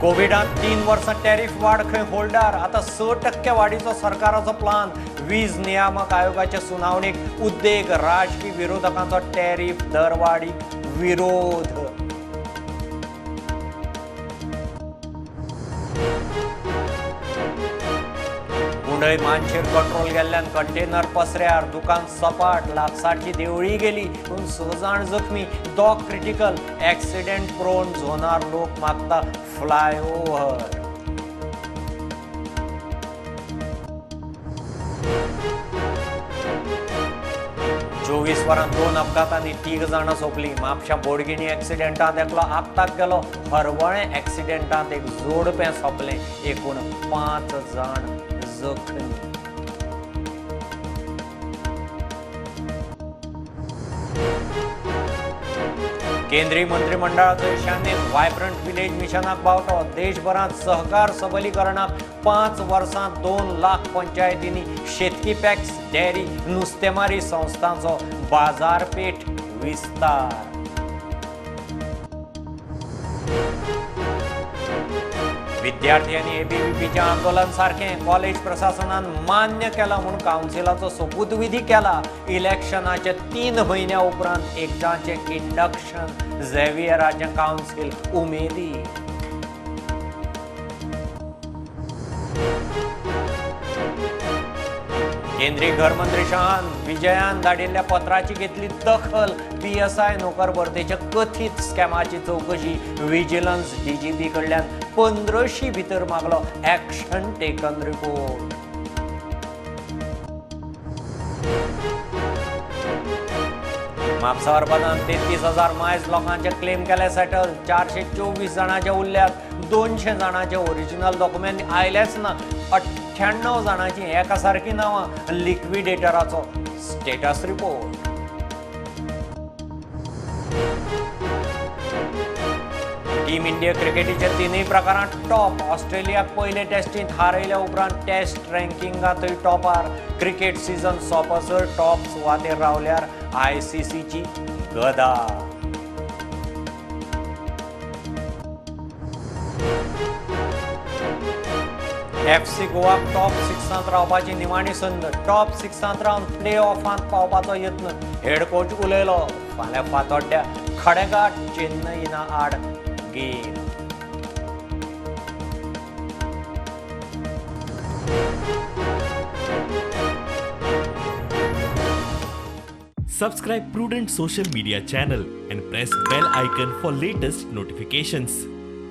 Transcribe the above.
कोविडांत 3 वर्सां टॅरिफ वाड खंय होल्डार, आतां 6% वाडीचो सरकाराचो प्लान। वीज नियामक आयोगाचे सुनावणीक उद्देग राजकी विरोधकांचो टॅरिफ दरवाडीक विरोध। कुंडय मानशेर कंट्रोल गेल्ल्यान कंटेनर पसऱ्यार, दुकान सपाट, लागसारची देवळी गेली, पूण 6 जाण जखमी, 2 क्रिटिकल। एक्सिडेंट प्रोन झोनार लोक मागता फ्लायओव्हर। चोवीस वरां 2 अपघातांनी 3 जाणां सोंपली। म्हापशां बोडगिणी एक्सिडेंटांत एकलो आपताक गेलो, हरवळें एक्सिडेंटांत एक जोडपें सोंपलें, एकूण 5 जाण जखमी। केंद्रीय मंत्रिमंडळाचो ईशान्येंत वायब्रंट विलेज मिशनाक बावटो। देशभरांत सहकार सबलीकरणाक 5 वर्सांत 2 लाख पंचायतींनी शेतकी पॅक्स, डेअरी, नुस्तेमारी संस्थांचो बाजारपेठ विस्तार। विद्यार्थी आनी एबीव्हीपीचें आंदोलन सारकें कॉलेज प्रशासनान मान्य केलां म्हूण कावन्सिलाचो सोपूतविधी केला। इलेक्शनाचे 3 म्हयन्या उपरांत एकदांचें इंडक्शन, झेवियराचें कावन्सील उमेदी। केंद्रीय घरमंत्री शहान विजयान धाडिल्ल्या पत्राची घेतली दखल। पीएसआय नोकर भरतेच्या कथीत स्कॅमाची चौकशी विजिलन्स डीजीपी कडल्यान 15 भितर मागलो ऍक्शन टेकन रिपोर्ट। म्हापसा अर्बनान 33,000 मायज लोकांचे क्लेम केले सेटल, 424 जाणांचे उरल्यात, 200 जाणांचे ओरिजिनल डॉक्युमेंट आयलेच ना, 98 जाणांची एका सारकी नांवां, लिक्विडेटराचो स्टेटस रिपोर्ट। टीम इंडिया क्रिकेटीच्या 3 प्रकारांत टॉप। ऑस्ट्रेलियाक पयले टेस्टींत हारयल्या उपरांत टेस्ट रँकिंगांतूय टॉपार। क्रिकेट सीझन सोंपसर टॉप सुवातेर रावल्यार आयसीसीची गदा। एफसी गोवाक टॉप 6 रावपाची निमाणी संद। टॉप 6 रावन प्ले ऑफांत पावपाचो यत्न। हेड कोच उलयलो, फाल्यां फातोड्ड्या खडेगांठ चेन्नईना आड game. Subscribe Prudent Social Media channel and press bell icon for latest notifications.